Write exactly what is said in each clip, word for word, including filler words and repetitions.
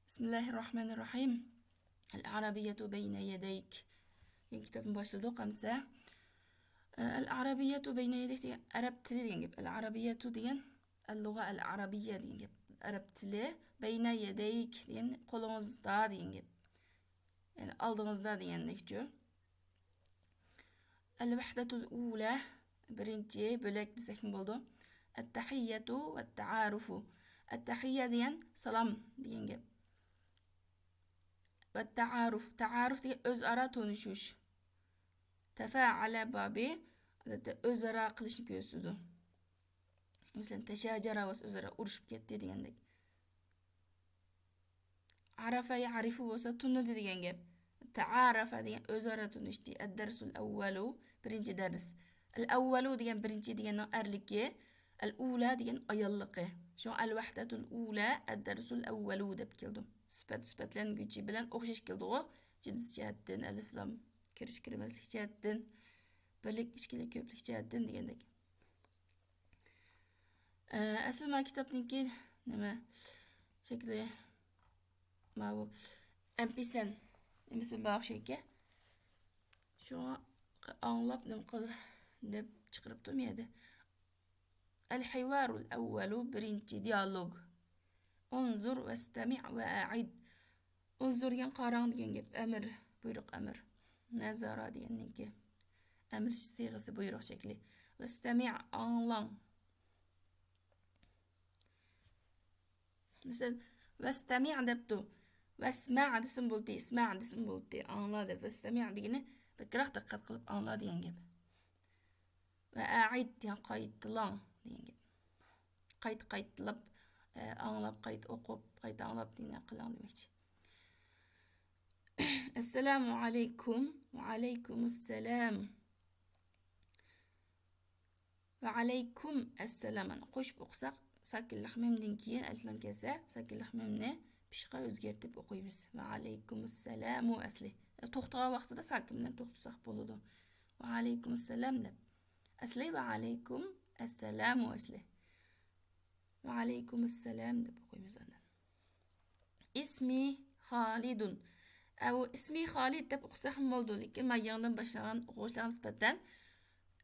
بىسمىللاھىرراھمانىرراھىم. ئەل ئەرەبىيەتۇ بەينە يەدەيك دېگەن كىتابنى باشلىدۇق ئەمسە. ئەل ئەرەبىيەتۇ بەينە يەدەيك دېگەن ئەرەب تىلى دېگەن گەپ. ئەل ئەرەبىيەتۇ دېگەن، ئەل لۇغە ئەل ئەرەبىيە دېگەن گەپ. ئەرەب تىلى، بەينە يەدەيك دېگەن قولىڭىزدا دېگەن گەپ. يەنى ئالدىڭىزدا دېگەندەكچۇ. ئەل ۋەھدەتۇل ئۇلە، بىرىنچى بۆلەك دېسەكمۇ بولىدۇ. ئەتتەھىيەتۇ ۋەتتەئارۇفۇ. ئەتتەھىيە دېگەن سالام دېگەن گەپ. ۋەتتەئارۇف. تەئارۇف دېگەن ئۆزئارا تونۇشۇش. تەفەئەلە بابى، ئادەتتە ئۆزئارا قىلىشنى كۆرسىتىدۇ. مەسىلەن، تەشاجەرا بولسا ئۆزئارا ئۇرۇشۇپ كەتتى دېگەندەك. ئارافە يەئرىفۇ بولسا تونۇدى دېگەن گەپ. تەئارافە دېگەن ئۆزئارا تونۇشتى. ئەددەرسۇل ئەۋۋەلۇ، بىرىنچى دەرس. ئەل ئەۋۋەلۇ دېگەن بىرىنچى دېگەننىڭ ئەرلىكى، ئەل ئۇلا دېگەن ئاياللىقى. شۇڭا ئەل ۋەھدەتۇل ئۇلا، ئەددەرسۇل ئەۋۋەلۇ دەپ كېلىدۇ. سۈپەت، سۈپەتلەنگۈچى بىلەن ئوخشاش كېلىدىغۇ. جىنس جەھەتتىن، ئەلىف لام كىرىش كىرمەسلىك جەھەتتىن، بىرلىك، ئىككىلىك، كۆپلۈك جەھەتتىن دېگەندەك. ئە، ئەسلى ما كىتابنىڭكى نېمە شەكلى؟ ماۋۇ ئەمپىسەن نېمىسى بار ئوخشايدىكەن. شۇڭا ئاڭلاپ نېمە قىل دەپ چىقىرىپتۇ مۇ يەردە. ئەل ھىۋارۇل ئەۋۋەلۇ، بىرىنچى دىئالوگ. ئۇنزۇر ۋەستەمىئ ۋە ئەئىد. ئۇنزۇر دېگەن قاراڭ دېگەن گەپ. ئەمىر، بۇيرۇق ئەمىر. نەزارا دېگەننىڭكى ئەمىر سىيغىسى، بۇيرۇق شەكلى. ۋەستەمىئ، ئاڭلاڭ. مەسىلەن، ۋەستەمىئ دەپتۇ. ۋەسمەئ دېسىمۇ بولدى، ئىسمەئ دېسىمۇ بولدى. ئاڭلا دەپ. ۋەستەمىئ دېگىنى بەكرەك دىققەت قىلىپ ئاڭلا دېگەن گەپ. ۋە ئەئىد دېگەن قايتىلاڭ دېگەن گەپ. قايتا قايتىلاپ، ئە، ئاڭلاپ، قايتا ئوقۇپ، قايتا ئاڭلاپ دېگەن قىلىڭ دېمەكچى. ئەسسالامۇ ئەلەيكۇم. ۋە ئەلەيكۇمۇسسالام. ۋە ئەلەيكۇم ئەسسالام. مانا قوشۇپ ئوقۇساق، ساكىنلىق مىمدىن كېيىن ئەلىف لام كەلسە، ساكىنلىق مىمنى پېشقا ئۆزگەرتىپ ئوقۇيمىز. ۋە ئەلەيكۇمۇسسالامۇ ئەسلى. ئە، توختىغان ۋاقتىدا ساكىن بىلەن توختىساق بولىدۇ. ۋە ئەلەيكۇمۇسسالام دەپ. ئەسلى ۋە ئەلەيكۇم ئەسسالامۇ ئەسلى. ۋە ئەلەيكۇمۇسسالام دەپ ئوقۇيمىز ئاندىن. ئىسمى خالىدۇن. ئە، ئۇ ئىسمى خالىد دەپ ئوقۇساقمۇ بولىدۇ، لېكىن مانا يېڭىدىن باشلىغان ئوقۇغۇچىلارغا نىسبەتەن،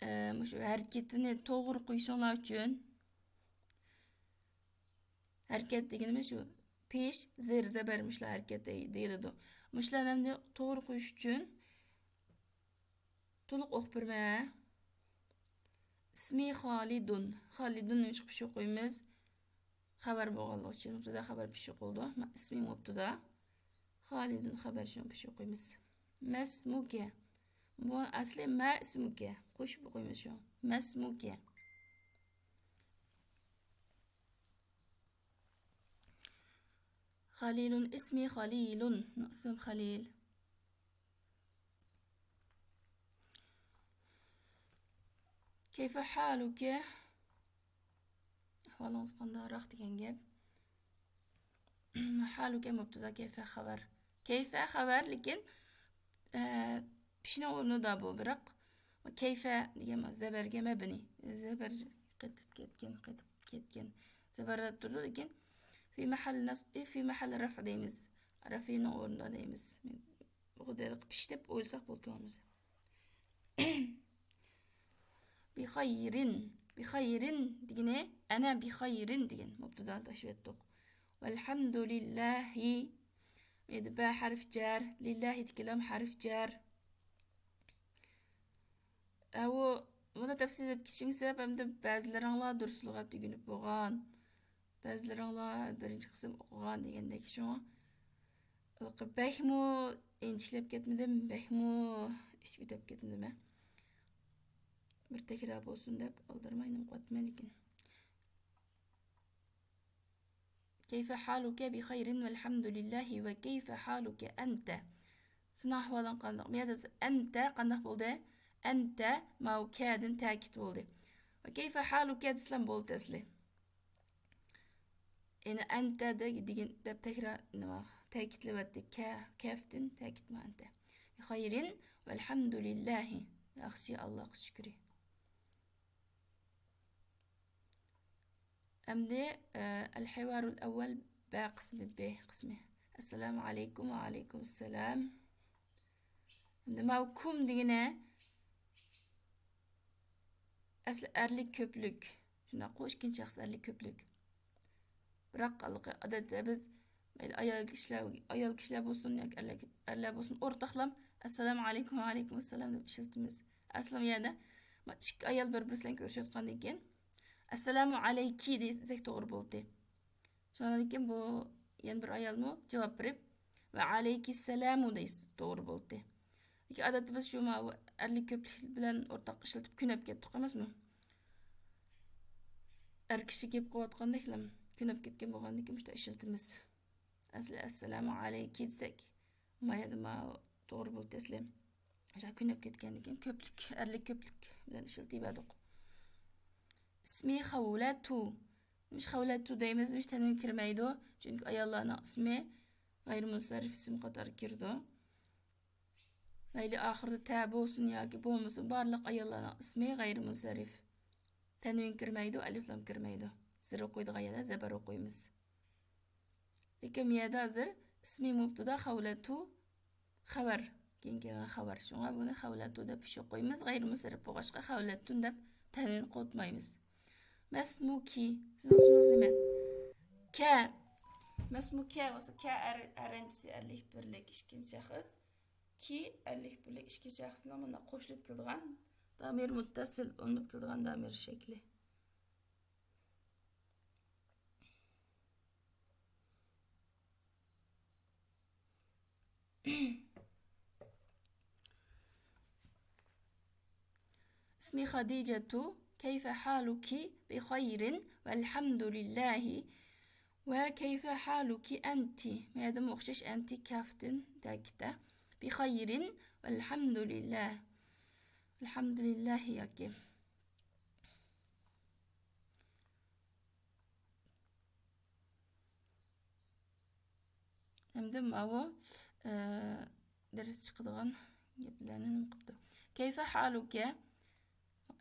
ئە، مۇشۇ ھەرىكىتىنى توغرا قويۇشۇڭلار ئۈچۈن، ھەرىكەت دېگىنىمىز شۇ پېش، زېر، زەبەر، مۇشۇلار ھەرىكەت دەي-، دېيىلىدۇ. مۇشۇلارنى ئەمدى توغرا قويۇش ئۈچۈن تولۇق ئوقۇپ بېرىمەن. ئىسمى خالىدۇن. خالىدۇن نېمىشقا پېشى قويىمىز؟ خەۋەر بولغانلىقى ئۈچۈن مۇبتىدا خەۋەر پېشى قويۇلىدۇ. ما-، ئىسمى مۇبتىدا. خالىدۇن خەۋەر شۇ پېشى قويىمىز. مەسمۇكە. بۇ ئەسلى ما ئىسمۇكە. قوشۇپ قويىمىز شۇ. مەسمۇكە. خالىلۇن ئىسمى خالىلۇن. ئىسمىم خالىل. كيف حالك؟ ئەھۋالىڭىز قانداقراق دېگەن گەپ. حالك مۇبتىدا، كيف خەۋەر. كيف خەۋەر، لېكىن، ئە، پېشىنىڭ ئورنىدا بۇ، بىراق كيف دېگەن زەبەرگە مەبنى. زەبەر قېتىپ كەتكەن، قېتىپ كەتكەن. زەبەردە تۇرىدۇ، لېكىن في محل نصب، في محل رفع دەيمىز. رەفئنىڭ ئورنىدا دەيمىز. خۇددى پىش دەپ ئويلىساق بولىدۇ كۆڭلىمىزدە. بخير. بخير دېگىنى، أنا بخير دېگەن مۇبتىدا تاشلىۋەتتۇق. والحمد لله. ئەمدى بە ھەرف جەر، لىللاھىدىكى لام ھەرف جەر. ئەۋۇ، بۇنى تەپسىللەپ كېتىشىمگە سەۋەب، ئەمدى بەزىلىرىڭلار دۇرۇس لۇغەت ئۆگىنىپ بولغان. بەزىلىرىڭلار بىرىنچى قىسىم ئوقۇغان دېگەندەك، شۇڭا بەكمۇ ئىنچىكىلەپ كەتمىدىم، بەكمۇ ئىچكە ئۆتۈپ كەتمىدىم. بىر تەكرار بولسۇن دەپ ئالدىرىماي نېمە قىلىۋاتىمەن لېكىن. كيف حالك؟ بخير والحمد لله، وكيف حالك أنت؟ سېنىڭ ئەھۋالىڭ قانداق؟ بۇ يەردە ئەنتە قانداق بولدى؟ ئەنتە، ماۋۇ كەدىن تەكىت بولدى. ۋە كەيفە ھالۇكە دېسىلەم بولدى ئەسلى. يەنى ئەنتە دېگەن دەپ تەكرار، نېمە، تەكىتلەۋەتتى. كە-، كەفتىن تەكىت ما ئەنتە. بخير والحمد لله. ياخشى، ئاللاغا شۈكرى. ئەمدى، ئە، الحوار الأول، بە قىسمى، بې قىسمى. ئەسسالامۇ ئەلەيكۇم، ۋەئەلەيكۇم ئەسسالام. ئەمدى ماۋۇ كۇم دېگىنى ئەسلى ئەرلىك كۆپلۈك. شۇنداققۇ، ئىككىنچى شەخس ئەرلىك كۆپلۈك. بىراق، ھېلىقى ئادەتتە بىز مەيلى ئايال كىشىلەر، ئايال كىشىلەر بولسۇن ياكى ئەرلەر، ئەرلەر بولسۇن، ئورتاقلام «ئەسسالامۇ ئەلەيكۇم، ۋەئەلەيكۇم ئەسسالام» دەپ ئىشلىتىمىز. ئەسلى ئۇ يەردە ما ئىككى ئايال بىر-بىرسى بىلەن كۆرۈشۈۋاتقاندىن كېيىن «ئەسسالامۇ ئەلەيكى» دېسەك توغرا بولدى. شۇنىڭدىن كېيىن بۇ يەنە بىر ئايالمۇ جاۋاب بېرىپ، «ۋەئەلەيكىسسالامۇ» دەيسىز، توغرا بولدى. لېكىن ئادەتتە بىز شۇ ماۋۇ ئەرلىك كۆپلۈك بىلەن ئورتاق ئىشلىتىپ كۆنۈپ كەتتۇق ئەمەسمۇ؟ ئەر كىشى گەپ قىلىۋاتقاندەكلا كۆنۈپ كەتكەن بولغاندىن كېيىن مۇشۇنداق ئىشلىتىمىز. ئەسلى «ئەسسالامۇ ئەلەيكى» دېسەك، مايەدە ماۋۇ توغرا بولدى ئەسلى. مۇشۇنداق كۆنۈپ كەتكەندىن كېيىن كۆپلۈك، ئەرلىك كۆپلۈك بىلەن ئىشلىتىۋەردۇق. ئىسمى خەۋلەتۇ. نېمىش خەۋلەتۇ دەيمىز؟ نېمىش تەنۋىن كىرمەيدۇ؟ چۈنكى ئاياللارنىڭ ئىسمى غەيرىي مۇنسەرىپ ئىسىم قاتارىغا كىرىدۇ. مەيلى ئاخىرىدا تە بولسۇن ياكى بولمىسۇن، بارلىق ئاياللارنىڭ ئىسمى غەيرىي مۇنسەرىپ. تەنۋىن كىرمەيدۇ، ئەلىفلام كىرمەيدۇ. زىر ئوقۇيدىغان يەردە زەبەر ئوقۇيمىز. لېكىن بۇ يەردە ھازىر ئىسمى مۇبتىدا خەۋلەتۇ خەۋەر. كېيىن كەلگەن خەۋەر. شۇڭا بۇنى خەۋلەتۇ دەپ ئىش ئوقۇيمىز. غەيرىي مۇنسەرىپ بولغاچقا خەۋلەتۇن دەپ تەنۋىن قوتمايمىز. مەسمۇكى. سىزنىڭ ئىسمىڭىز نېمە؟ كە. مەسمۇكە بولسا كە ئەر-، ئەرەنچىسى ئەرلىك بىرلىك ئىككىنچى شەخس. كى ئەرلىك بىرلىك ئىككىنچى شەخسنىڭ مۇنداق قوشۇلۇپ كېلىدىغان دامىر مۇتتەسىل، ئۇلىنىپ كېلىدىغان دامىر شەكلى. اسمي خديجة، كيف حالك؟ بخير والحمد لله. وكيف حالك أنت؟ مەيەدىمۇ ئوخشاش، ئەنتى كافتىن تەكىتتە. بخير والحمد لله. الحمد لله ياكى. ئەمدى ماۋۇ، ئە، دەرس چىقىدىغان گەپلەرنى نېمە قىپتۇ؟ كيف حالك؟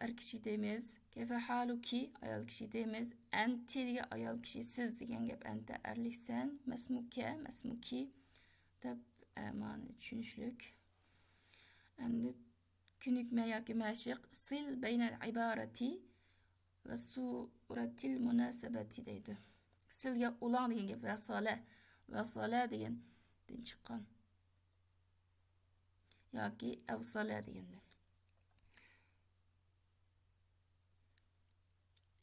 ئەر كىشى دەيمىز. كيف حالك؟ ئايال كىشى دەيمىز. أنت دېگەن ئايال كىشى، سىز دېگەن گەپ. أنت ئەرلىكسەن. ما اسمك؟ ما اسمك؟ دەپ، ئە، مانا چۈشىنىشلىك. ئەمدى كۆنۈكمە ياكى مەشىق. صل بين العبارة وصورة المناسبة دەيدۇ. صل يا ئۇلاڭ دېگەن گەپ، ۋەسالە، ۋەسالە دېگەندىن چىققان. ياكى ئەۋسالە دېگەندىن.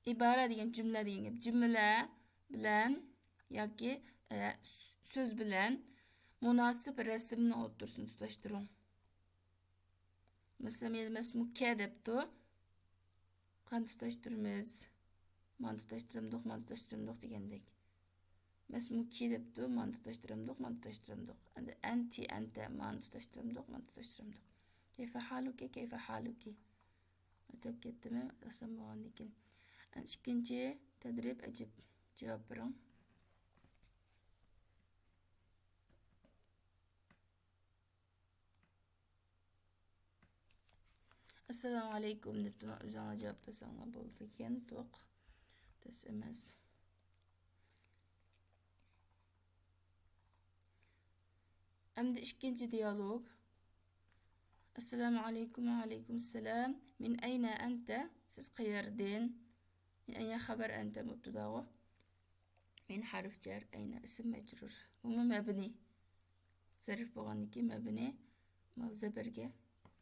ئىبارە دېگەن جۈملە دېگەن گەپ. جۈملە بىلەن ياكى، ئە، سۆز بىلەن مۇناسىپ رەسىمنىڭ ئوتتۇرىسىنى تۇتاشتۇرۇڭ. مەسىلەن، يەنە مەسمۇكە دەپتۇ. قانداق تۇتاشتۇرىمىز؟ مانا تۇتاشتۇرامدۇق، مانا تۇتاشتۇرامدۇق دېگەندەك. مەسمۇكى دەپتۇ، مانا تۇتاشتۇرامدۇق، مانا تۇتاشتۇرامدۇق. ئەمدى ئەنتى، ئەنتە، مانا تۇتاشتۇرامدۇق، مانا تۇتاشتۇرامدۇق. كيف حالك؟ كيف حالك؟ ئۆتۈپ كەتتىمۇ؟ ئاسان بولغاندىكىن. ئەن ئىككىنچى تەدرىب، ئەجەب جاۋاب بېرىڭ. ئەسسالامۇ ئەلەيكۇم دەپتۇ، ئۆزۈڭلار جاۋاب بەرسەڭلار بولىدىكەن، توق. تەس ئەمەس. ئەمدى ئىككىنچى دىيالوگ. ئەسسالامۇ ئەلەيكۇم، ۋەئەلەيكۇم ئەسسالام. من أين أنت؟ سىز قەيەردىن؟ من أين خەۋەر، أنت مۇبتىداغۇ. من حرف جر، أين اسم مجرور. بۇمۇ مەبنى. زەرف بولغاندىن كېيىن مەبنى، ماۋۇ زەبەرگە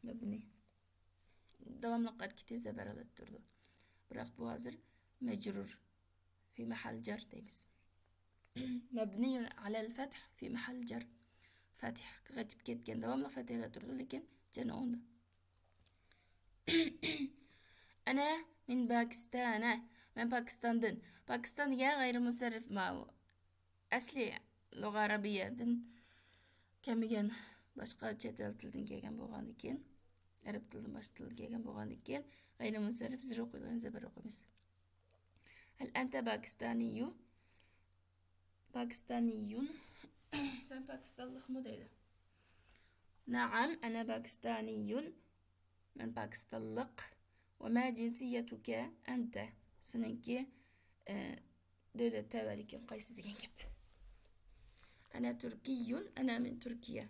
مەبنى. داۋاملىق ھەرىكىتى زەبەر ھالەتتە تۇرىدۇ. بىراق بۇ ھازىر مەجرۇر. في محل جر دەيمىز. مبني على الفتح في محل جر. فەتھقا قېچىپ كەتكەن، داۋاملىق فەتھىدە تۇرىدۇ، لېكىن جەرنىڭ ئورنىدا. أنا من باكستان. مەن پاكىستاندىن. پاكىستان دېگەن غەيرىي مۇنسەرىپ ماۋۇ. ئەسلى لۇغە ئەرەبىيەدىن كەلمىگەن، باشقا چەت ئەل تىلىدىن كەلگەن بولغاندىكىن، ئەرەب تىلىدىن باشقا تىلدىن كەلگەن بولغاندىكىن، غەيرىي مۇنسەرىپ زىر ئوقۇيدىغان زەبەر ئوقۇيمىز. هل أنت باكستاني؟ پاكىستانىيۇن. سەن پاكىستانلىقمۇ دەيدۇ. نعم، أنا باكستاني. مەن پاكىستانلىق. وما جنسيتك أنت؟ سېنىڭكى، ئە، دۆلەت تەۋەلىكىڭ قايسى دېگەن گەپ. أنا تركي، أنا من تركيا.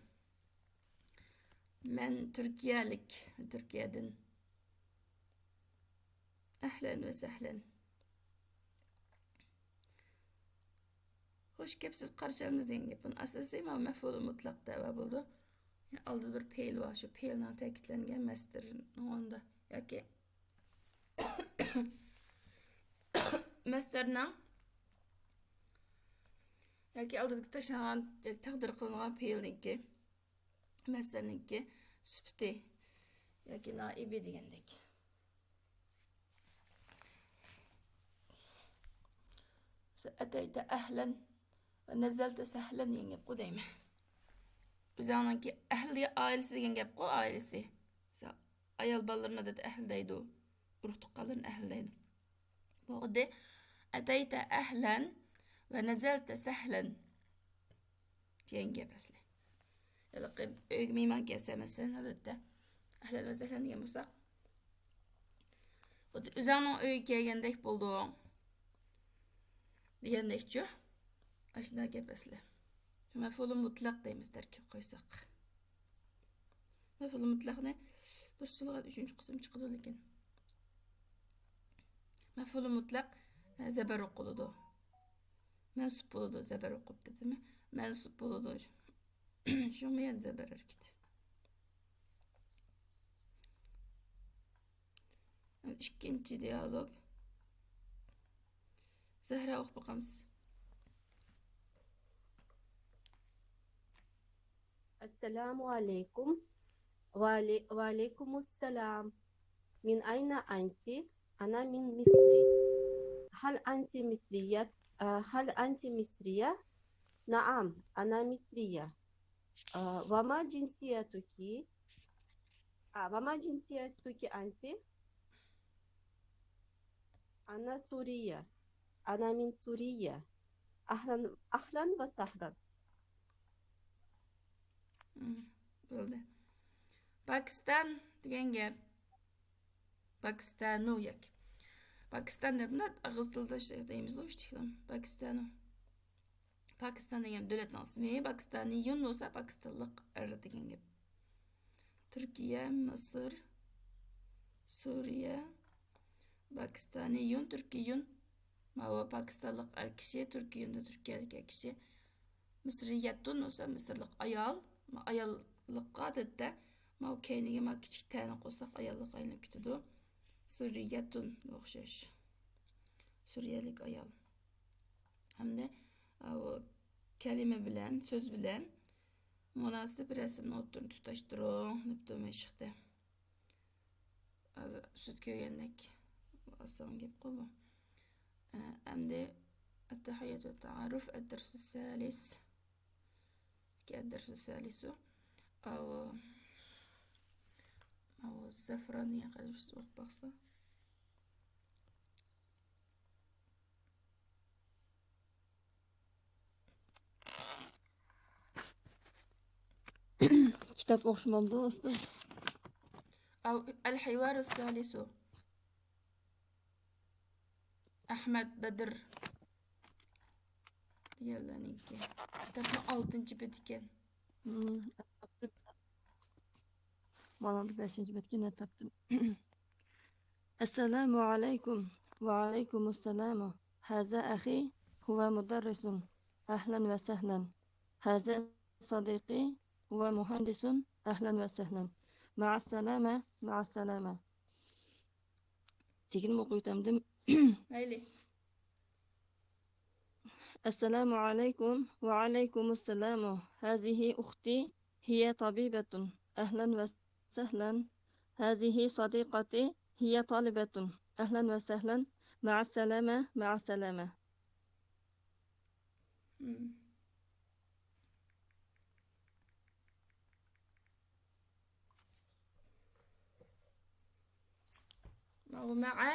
مەن تۈركىيەلىك، تۈركىيەدىن. ئەھلەن ۋە سەھلەن. خوش كەپسىز، قارشى ئالىمىز دېگەن گەپ. بۇنى ئاساسىي مانا مەفئۇلى مۇتلەق دەۋا بولىدۇ. يەنى ئالدىدا بىر پېئىل بار، شۇ پېئىلنىڭ تەكىتلەنگەن مەسدىرىنىڭ ئورنىدا ياكى مەسدەرنىڭ ياكى ئالدىدىكى تاشلانغان ياكى تەقدىر قىلىنغان پېئىلنىڭكى، مەسدەرنىڭكى سۈپىتى ياكى نائىبى دېگەندەك. مەسىلەن، ئەتەيتە ئەھلەن ۋە نەزەلتە سەھلەن دېگەن گەپقۇ دەيمەن. ئۆزۈڭنىڭكى ئەھلى ئائىلىسى دېگەن گەپقۇ، ئائىلىسى. مەسىلەن، ئايال بالىلىرىنى ئادەتتە ئەھلى دەيدۇ. ئۇرۇق تۇغقانلىرىنى ئەھلى دەيدۇ. بۇ خۇددى ئەتەيتە ئەھلەن ۋە نەزەلتە سەھلەن دېگەن گەپ ئەسلى. ھېلىقى ئۆيگە مېھمان كەلسە، مەسىلەن، ئادەتتە ئەھلەن ۋە سەھلەن دېگەن بولساق، خۇددى ئۆزۈڭنىڭ ئۆيىگە كەلگەندەك بولدۇڭ دېگەندەكچۇ. ئاشۇنداق گەپ ئەسلى. مەفئۇلى مۇتلەق دەيمىز، تەركىب قويساق. مەفئۇلى مۇتلەقنى دۇرۇس سولىغان ئۈچىنچى قىسىم چىقىدۇ، لېكىن مەفئۇلى مۇتلەق، ئە، زەبەر ئوقۇلىدۇ. مەنسۇب بولىدۇ، زەبەر ئوقۇپ دېدىممۇ؟ مەنسۇب بولىدۇ. شۇڭا يەنە زەبەر ھەرىكىتى. ئىككىنچى دىيالوگ. زەھرا ئوقۇپ باقامسىز؟ السلام عليكم. وعلي-، وعليكم السلام. من أين أنت؟ أنا من مصر. هل أنت مصرية؟ آه، هل أنت مصرية؟ نعم، أنا مصرية. آه، وما جنسيتك؟ آه، وما جنسيتك أنت؟ أنا سورية. أنا من سوريا. أهلا، أهلا وسهلا. مم، بولدى. پاكىستان دېگەن گەپ. پاكىستانۇ ياكى. پاكىستان دەپ مۇنداق ئېغىز تىلدا شۇ دەيمىزغۇ، ئۈچتىكلىم. پاكىستانۇ. پاكىستان دېگەن دۆلەتنىڭ ئىسمى، پاكىستانىيۇن بولسا پاكىستانلىق ئەر دېگەن گەپ. تۈركىيە، مىسىر، سۈرىيە، پاكىستانىيۇن، تۈركىيۇن. ماۋۇ پاكىستانلىق ئەر كىشى، تۈركىيۇن دە تۈركىيەلىك ئەر كىشى. مىسرىيەتۇن بولسا مىسىرلىق ئايال. ئاياللىققا ئادەتتە ماۋۇ كەينىگە ماۋۇ كىچىك تەنى قوشساق ئاياللىققا ئايلىنىپ كېتىدۇ. سۈرىيەتۇن ئوخشاش. سۈرىيەلىك ئايال. ھەمدە، ئاۋۇ كەلىمە بىلەن، سۆز بىلەن مۇناسىپ رەسىمنى ئوتتۇرىنى تۇتاشتۇرۇڭ، دەپتۇ مەشىقتە. ھازىر ئۈستىدە كۆرگەندەك. ئاسان گەپقۇ بۇ. ئە، ئەمدى التحية والتعارف، الدرس الثالث. كان الدرس الثالث. ئاۋۇ، ئاۋۇ زەفران دېگەن قېرىندىشىمىز ئوقۇپ باقسا. كىتاب ئوقۇش بولدى، ئۇستاز. ئاۋۇ، الحوار الثالث. ئەھمەد بەدىر دېگەنلەرنىڭكى. كىتابنىڭ ئالتىنچى بېتى ئىكەن. مم. مانا بۇ بەشىنچى بەتكە نەت تاپتىم. السلام عليكم. وعليكم السلام. هذا أخي، هو مدرس. أهلا وسهلا. هذا صديقي، هو مهندس. أهلا وسهلا. مع السلامة. مع السلامة. تېگىنمۇ ئوقۇۋېتەمدىم. مەيلى. السلام عليكم. وعليكم السلام. هذه أختي، هي طبيبة. أهلا وسهلا. هذه صديقتي، هي طالبة. أهلا وسهلا. مع السلامة. مع السلامة. مم. ماۋۇ مەئە،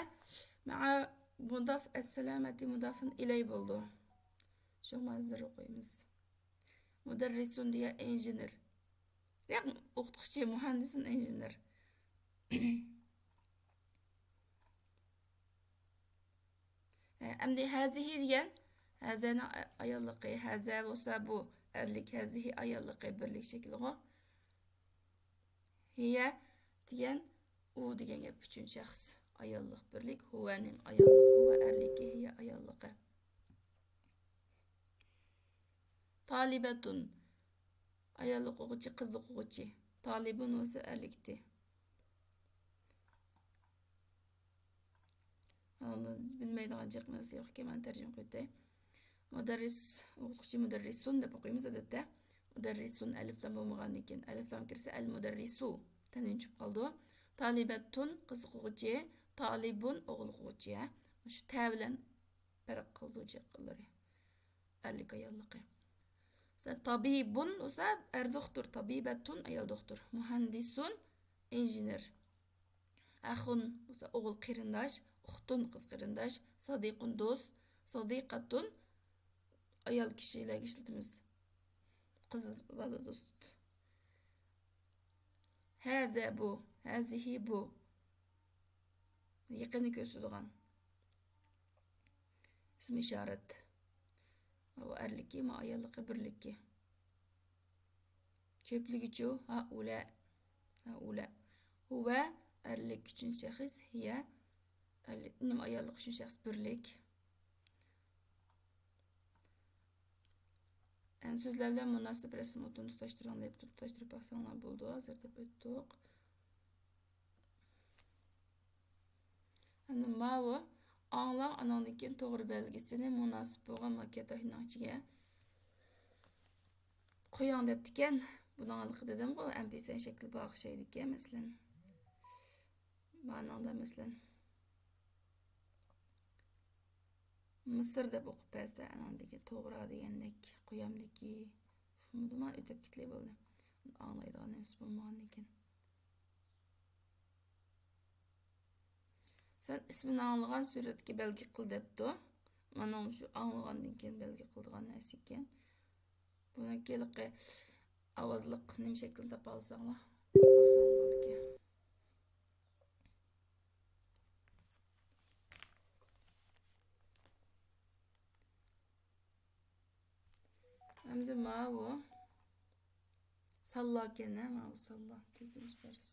مەئە مۇداف ئەسسالامەتى مۇدافۇن ئىلەي بولىدۇ. شۇڭا ھازىر ئوقۇيمىز. مۇدەررىسۇن دېگەن ئىنژېنېر. ياق، ئوقۇتقۇچى، مۇھەندىسۇن ئىنژېنېر. ئەمدى ھەزىھى دېگەن، ھەزەنىڭ ئا-، ئاياللىقى، ھەزە بولسا بۇ ئەرلىك، ھەزىھى ئاياللىقى، بىرلىك شەكلىغۇ. ھىيە دېگەن ئۇ دېگەن گەپ، ئۈچىنچى شەخس ئاياللىق بىرلىك، ھۇۋەنىڭ ئاياللىقى، ھۇۋە ئەرلىكى، ھىيە ئاياللىقى. تالىبەتۇن، ئاياللىق ئوقۇغۇچى، قىزلىق ئوقۇغۇچى. تالىبۇن بولسا ئەرلىكتى. ئاندىن بىلمەيدىغان جىق نەرسە يوق ئىكەن، مەن تەرجىمە قىلىۋېتەي. مۇدەررىس، ئوقۇتقۇچى، مۇدەررىسۇن دەپ ئوقۇيمىز ئادەتتە. مۇدەررىسۇن ئەلىفلام بولمىغاندىن كېيىن. ئەلىفلام كىرسە ئەل مۇدەررىسۇ. تەنۋىن چۈشۈپ قالىدۇ. تالىبەتۇن، قىزلىق ئوقۇغۇچى. تالىبۇن، ئوغۇل ئوقۇغۇچى، ھە. شۇ تە بىلەن پەرق قىلىدۇ جىقلىرى. ئەرلىك ئاياللىقى. مەسىلەن، تابىبۇن بولسا ئەر دوختۇر، تابىبەتۇن ئايال دوختۇر، مۇھەندىسۇن ئىنژېنېر، ئەخۇن بولسا ئوغۇل قېرىنداش، ئۇختۇن قىز قېرىنداش، سادىقۇن دوست، سادىقەتۇن ئايال كىشىلەرگە ئىشلىتىمىز. قىز بالا دوست. ھەزە بۇ، ھەزىھى بۇ. يېقىننى كۆرسىتىدىغان. ئىسمى ئىشارەت. ئۇ ئەرلىكى، ما ئاياللىقى، بىرلىكى. كۆپلۈكىچۇ؟ ھائۇلە. ھائۇلە. ھۇۋە ئەرلىك ئۈچىنچى شەخس، ھىيە ئەرلىك، نېمە ئاياللىق ئۈچىنچى شەخس بىرلىك. ئەمدى سۆزلەر بىلەن مۇناسىپ رەسىم ئوتتۇرىنى تۇتاشتۇرۇڭ دەيدۇ، تۇتاشتۇرۇپ باقساڭلار بولىدۇ، ھازىر دەپ ئۆتتۇق. ئەمدى ماۋۇ ئاڭلاڭ، ئاناڭدىن كېيىن توغرا بەلگىسىنى مۇناسىپ بولغان ماكىياتاھنىڭ ئىچىگە قويۇڭ دەپتىكەن. بۇنىڭ ھېلىقى دېدىمغۇ، ئەمپىسەن شەكلى بار ئوخشايدىكەن، مەسىلەن. مانىڭدا، مەسىلەن، مىسىر دەپ ئوقۇپ بەرسە، ئاناندىن كېيىن توغرا دېگەندەك، قۇيامدىكى، شۇمۇدىما ئۆتۈپ كېتىلى بولدى. ئاڭلايدىغان نېمىسى بولمىغاندىن كېيىن. سەن ئىسمىنى ئاڭلىغان سۈرەتكە بەلگە قىل دەپتۇ. مانا شۇ ئاڭلىغاندىن كېيىن بەلگە قىلىدىغان نەرسە ئىكەن. بۇنىڭكى ھېلىقى ئاۋازلىق نېمە شەكلىنى تاپالىساڭلار، باقساڭلار بولىدىكەن. ئەمدى ماۋۇ سانلاركەن، ھە، ماۋۇ سانلار. تۆتىنچى دەرس.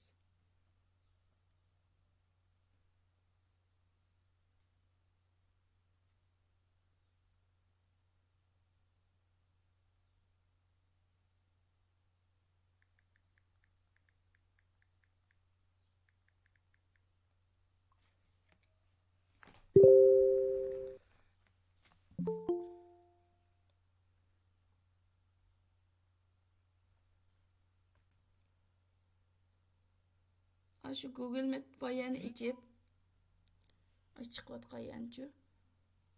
ئاشۇ گۇگل مېت بايانى ئېچىپ، ئاشۇ چىقىۋاتقان يەنچۇ.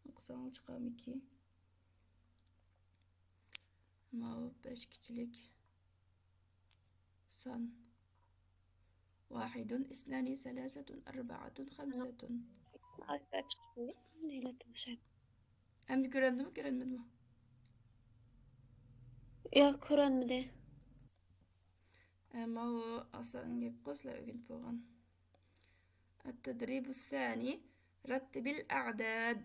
ئوقۇساڭلار چىقارمىكى؟ ماۋۇ بەش كىچىلىك سان. ۋاھىدۇن، ئىسنانى، سەلاسەتۇن، ئەربەئەتۇن، خەمسەتۇن. ئەمدى كۆرەندىمۇ، كۆرەنمىدىمۇ؟ ياق، كۆرەنمىدى. ئەمما ئۇ ئاسان گەپقۇ، سىلەر ئۆگىنىپ بولغان. التدريب الثاني، رتب الأعداد.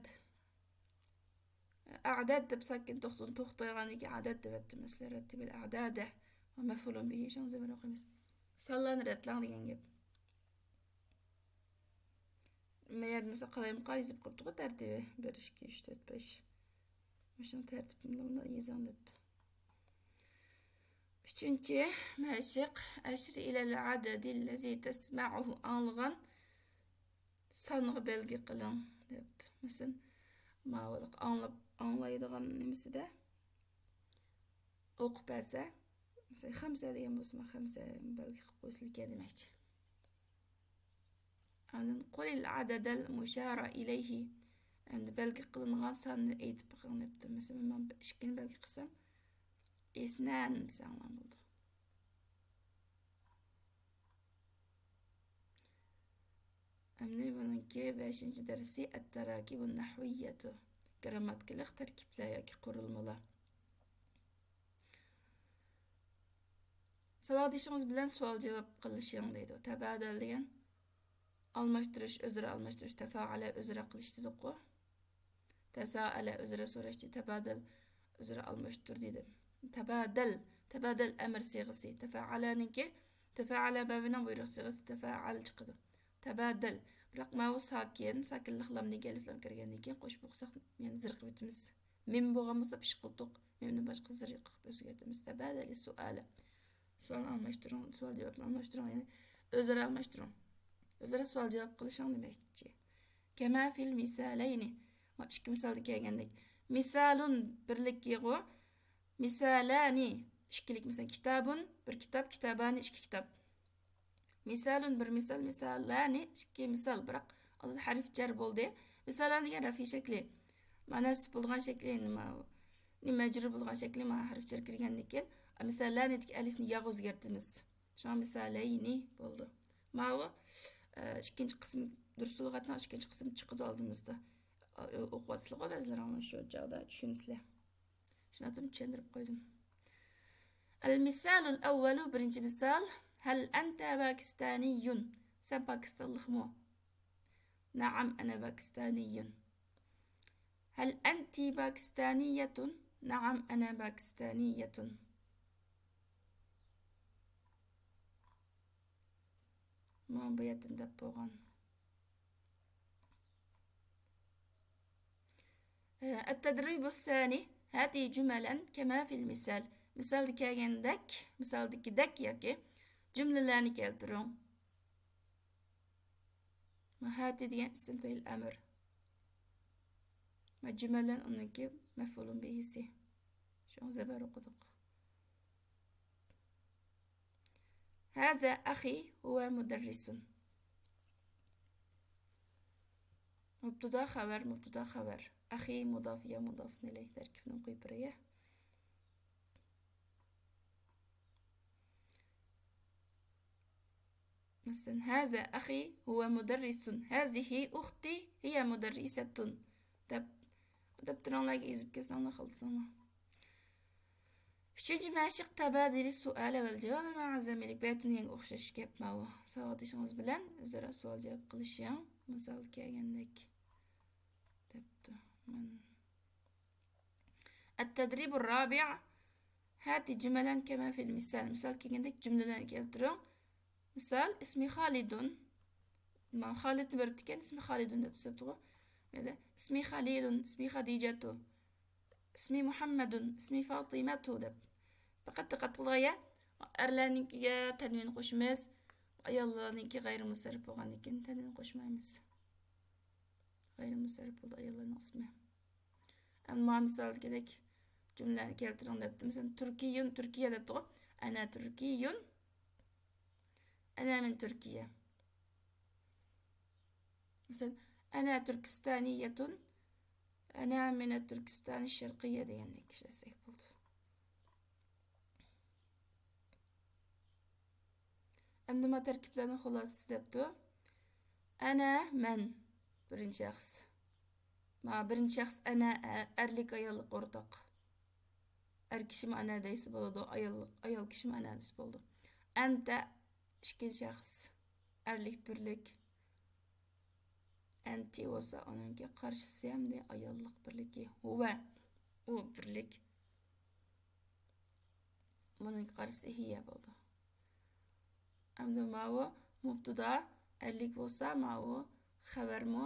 ئەدەد دەپ ساكىن توختىدىن توختايدىغاندىكىن ئەدەد دەۋەتتىم. مەسىلەن، رتب الأعداد. مەفئۇلۇن بىھى، شۇڭا زېمىر ئوقۇيمىز. سانلارنى رەتلەڭ دېگەن گەپ. مەيەردە مەسىلەن، قالايمىقان يېزىپ قويۇپتىغۇ تەرتىپى. بىر، ئىككى، ئۈچ، تۆت، بەش. مۇشۇنىڭ تەرتىپىنى مۇنداق يېزىڭ دەپتۇ. ئۈچىنچى مەشىق، أشر إلى العدد الذي تسمعه، ئاڭلىغان سانغا بەلگە قىلىڭ دەپتۇ. مەسىلەن، ماۋۇلۇق ئاڭلاپ، ئاڭلايدىغان نېمىسىدە ئوقۇپ بەرسە، مەسىلەن، خەمسە دېگەن بولسا، مانا خەمسە بەلگە قىلىپ قويسىلىكەن دېمەكچى. ئاندىن قۇلىل ئەدەدەل مۇشارە ئىلەيھى. ئەمدى بەلگە قىلىنغان ساننى ئېيتىپ بېقىڭ دەپتۇ. مەسىلەن، مەن ئىككىنى بەلگە قىلسام، ئىسنان دېسەڭلار بولىدۇ. ئەمدى بۇنىڭكى بەشىنچى دەرسى ئەتتەراكىبۇن نەھۋىييەتۇ. گىرامماتىكىلىق تەركىبلەر ياكى قۇرۇلمىلار. ساۋاقدىشىڭىز بىلەن سوئال جاۋاب قىلىشىڭ دەيدۇ. تەبادەل دېگەن ئالماشتۇرۇش، ئۆزئارا ئالماشتۇرۇش، تەفائەلە ئۆزئارا قىلىش دېدۇققۇ. تساءل، ئۆزئارا سوراشتى. تبادل، ئۆزئارا ئالماشتۇردى دېدىم. تبادل، تبادل ئەمىر سىيغىسى. تفاعلنىڭكى، تفاعل بابىنىڭ بۇيرۇق سىيغىسى تفاعل چىقىدۇ. تبادل. بىراق ماۋۇ ساكىن، ساكىنلىق لامدىن كېيىن ئەلىف لام كىرگەندىن كېيىن قوشۇپ ئوقۇساق، يەنە زىرقىۋېتىمىز. مىم بولغان بولسا پىشقىلتۇق، مىمدىن باشقا زىرقىپ ئۆزگەرتىمىز. تبادل السؤال. سوئالنى ئالماشتۇرۇڭ، سوئال جاۋابنى ئالماشتۇرۇڭ، يەنى ئۆزئارا ئالماشتۇرۇڭ. ئۆزئارا سوئال جاۋاب قىلىشىڭ دېمەكچى. كما في المثالين. ما ئىككى مىسالدا كەلگەندەك. مىسالۇن بىرلىكىغۇ. مىسالانى ئىككىلىك. مىسال، كىتابۇن بىر كىتاب، كىتابانى ئىككى كىتاب. مىسالۇن بىر مىسال، مىسالانى ئىككى مىسال. بىراق ئالدىدا ھەرف جەر بولدى. مىسالانى دېگەن رەفئى شەكلى. مانا نەسب بولغان شەكلى نېمە؟ نېمە مەجرۇر بولغان شەكلى مانا ھەرف جەر كىرگەندىن كېيىن مىسالانىدىكى ئەلىفنى ياغا ئۆزگەرتىمىز. شۇڭا مىسالەينى بولدى. ماۋۇ، ئە، ئىككىنچى قىسىم، دۇرۇس لۇغەتنىڭ ئىككىنچى قىسمى چىقىدۇ ئالدىمىزدا. ئە، ئوقۇۋاتىسىلەرغۇ بەزىلىرىڭلار شۇ چاغدا چۈشىنىسىلەر. شۇنىڭ ئۈچۈن چۈشەندۈرۈپ قويدۇم. المثال الأول، بىرىنچى مىسال. هل أنت باكستاني؟ سەن پاكىستانلىقمۇ؟ نعم، أنا باكستاني. هل أنت باكستانية؟ نعم، أنا باكستانية. مانا بۇ يەردىن دەپ بولغان. ئە، التدريب الثاني، هاته جملا كما في المثال. مىسالدا كەلگەندەك، مىسالدىكىدەك ياكى جۈملىلەرنى كەلتۈرۈڭ. ما ھاتى دېگەن ئىسىم پېئىل ئەمر. ما جۈمەلەن ئۇنىڭكى مەفئۇلۇن بىھىسى. شۇڭا زەبەر ئوقۇدۇق. هذا أخي هو مدرس. مۇبتىدا خەۋەر، مۇبتىدا خەۋەر. أخي مۇداف، يا مۇداف ئىلەيھ تەركىبىنى قويۇپ بېرەي. مەسىلەن، هذا أخي هو مدرس، هذه أختي هي مدرسة دەپ، دەپتىرىڭلارغا يېزىپ كەلسەڭلار، خالىساڭلار. ئۈچىنچى مەشىق تەبادىلى سوئال ۋەل جاۋاب مەئە زەمىلىك. بەتىنگە ئوخشاش گەپ ماۋۇ. ساۋاقدىشىڭىز بىلەن ئۆزئارا سوئال جاۋاب قىلىشىڭ. مىسال كەلگەندەك. دەپتۇ. مەن. التدريب الرابع. هات جملا كما في المثال. مىسال كەلگەندەك جۈملىلەرنى كەلتۈرۈڭ. مىسال، اسمي خالد. ما خالدنى بېرىپتىكەن، اسمي خالد دەپ سۆزلەپتىغۇ. يا اسمي خليل، اسمي خديجة، اسمي محمد، اسمي فاطمة دەپ. پەقەت دىققەت قىلغايە، ئەرلەرنىڭكىگە تەنۋىن قوشىمىز، ئاياللارنىڭكى غەيرىي مۇنسەرىپ بولغاندىن كېيىن تەنۋىن قوشمايمىز. غەيرىي مۇنسەرىپ بولدى ئاياللارنىڭ ئىسمى. ئەمما مىسالدىكىدەك جۈملىلەرنى كەلتۈرۈڭ دەپتۇ. مىسالەن، تۈركىيۇن، تۈركىيە دەپتىغۇ. ئەنە تۈركىيۇن. ئەنە مىن تۈركىيە. مىسالەن، ئەنە تۈركىستانىيەتۇن. ئەنە مىنە تۈركىستانى شەرقىيە دېگەندەك ئىشلەتسەك بولىدۇ. ئەمدى ما تەركىبلەرنىڭ خۇلاسىسى دەپتۇ. ئەنە، مەن، بىرىنچى شەخس. ما بىرىنچى شەخس ئەنە، ئە-، ئەرلىك ئاياللىق ئورتاق. ئەر كىشىمۇ ئەنە دەيسە بولىدۇ، ئاياللىق، ئايال كىشىمۇ ئەنە دېسە بولىدۇ. ئەنتە، ئىككىنچى شەخس، ئەرلىك بىرلىك. ئەنتى بولسا ئۇنىڭكى قارشىسى ھەمدە ئاياللىق بىرلىكى. ھۇۋە، ئۇ بىرلىك. بۇنىڭكى قارشىسى ھىيە بولىدۇ. ئەمدى ماۋۇ مۇبتىدا ئەرلىك بولسا، ماۋۇ خەۋەرمۇ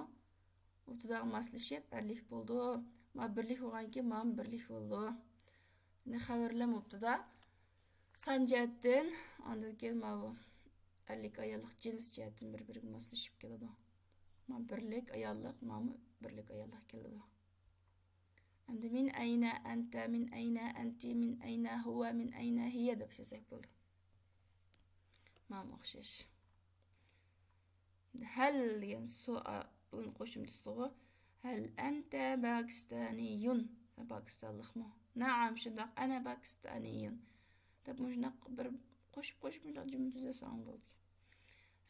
مۇبتىداغا ماسلىشىپ ئەرلىك بولىدۇ. ما بىرلىك بولغاندىن كېيىن ماۋۇ بىرلىك بولىدۇ. يەنى خەۋەر بىلەن مۇبتىدا سان جەھەتتىن، ئاندىن كېيىن ماۋۇ ئەرلىك ئاياللىق جىنس جەھەتتىن بىر-بىرىگە ماسلىشىپ كېلىدۇ. ما بىرلىك ئاياللىق، ماۋۇ بىرلىك ئاياللىق كېلىدۇ. ئەمدى مىن ئەينە ئەنتە، مىن ئەينە ئەنتى، مىن ئەينە ھۇۋە، مىن ئەينە ھىيە دەپ ئىشلەتسەك بولىدۇ. مانا ئوخشاش. ھەل دېگەن سوئال قوشۇمچىسىغۇ. ھەل ئەنتە باكىستانىيۇن؟ سەن پاكىستانلىقمۇ؟ نەئەم، شۇنداق، ئەنە باكىستانىيۇن دەپ مۇشۇنداق بىر قوشۇپ، قوشۇپ مۇشۇنداق جۈملە تۈزەسەڭ بولدى.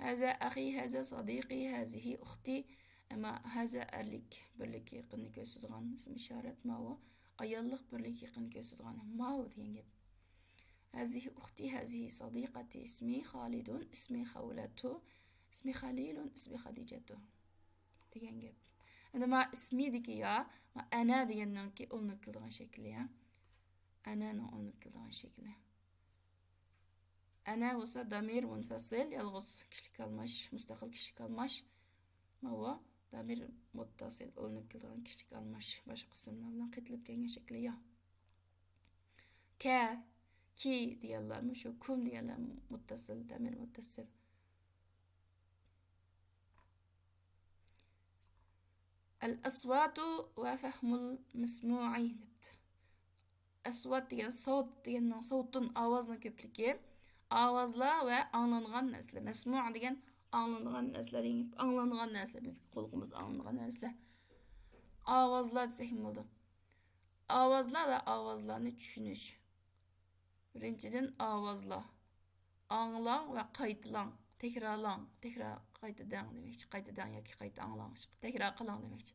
ھازا ئەخى، ھازا سادىقى، ھازىھى ئۇختى. ئەمما ھازا ئەرلىك بىرلىك يېقىننى كۆرسىتىدىغان ئىسىم ئىشارەت، ماۋۇ ئاياللىق بىرلىك يېقىننى كۆرسىتىدىغان، ماۋۇ دېگەن گەپ. ھازىھى ئۇختى، ھازىھى سادىقەتى، ئىسمى خالىدۇن، ئىسمى خەۋلەتۇ، ئىسمى خەلىلۇن، ئىسمى خەدىجەتۇ دېگەن گەپ. ئەمدى ما ئىسمىدىكى يا، ما ئەنە دېگەننىڭكى ئۇلىنىپ كېلىدىغان شەكلى، يا. ئەنەنىڭ ئۇلىنىپ كېلىدىغان شەكلى. ئەنە بولسا دامىر مۇنفەسىل، يالغۇز كىشىلىك ئالماش، مۇستەقىل كىشىلىك ئالماش. ماۋۇ دامىر مۇتتەسىل، ئۇلىنىپ كېلىدىغان كىشىلىك ئالماش. باشقا ئىسىملار بىلەن قېتىلىپ كەلگەن شەكلى يا. كە، كى دېگەنلەرمۇ شۇ، كۇم دېگەنلەر مۇتتەسىل، دامىر مۇتتەسىل. ئەل ئەسۋاتۇ ۋە فەھمۇل مەسمۇئى دەپتۇ. ئەسۋات دېگەن سوت دېگەننىڭ، سوتتىن ئاۋازنىڭ كۆپلۈكى. ئاۋازلار ۋە ئاڭلانغان نەرسىلەر. مەسمۇ دېگەن ئاڭلانغان نەرسىلەر دېگەن گەپ. ئاڭلانغان نەرسىلەر، بىزگە قۇلىقىمىز ئاڭلىغان نەرسىلەر. ئاۋازلار دېسەكمۇ بولىدۇ. ئاۋازلار ۋە ئاۋازلارنى چۈشىنىش. بىرىنچىدىن، ئاۋازلار. ئاڭلاڭ ۋە قايتىلاڭ، تەكرارلاڭ، تەكرار قايتا دەڭ دېمەكچى، قايتا دەڭ ياكى قايتا ئاڭلاڭ، تەكرار قىلىڭ دېمەكچى.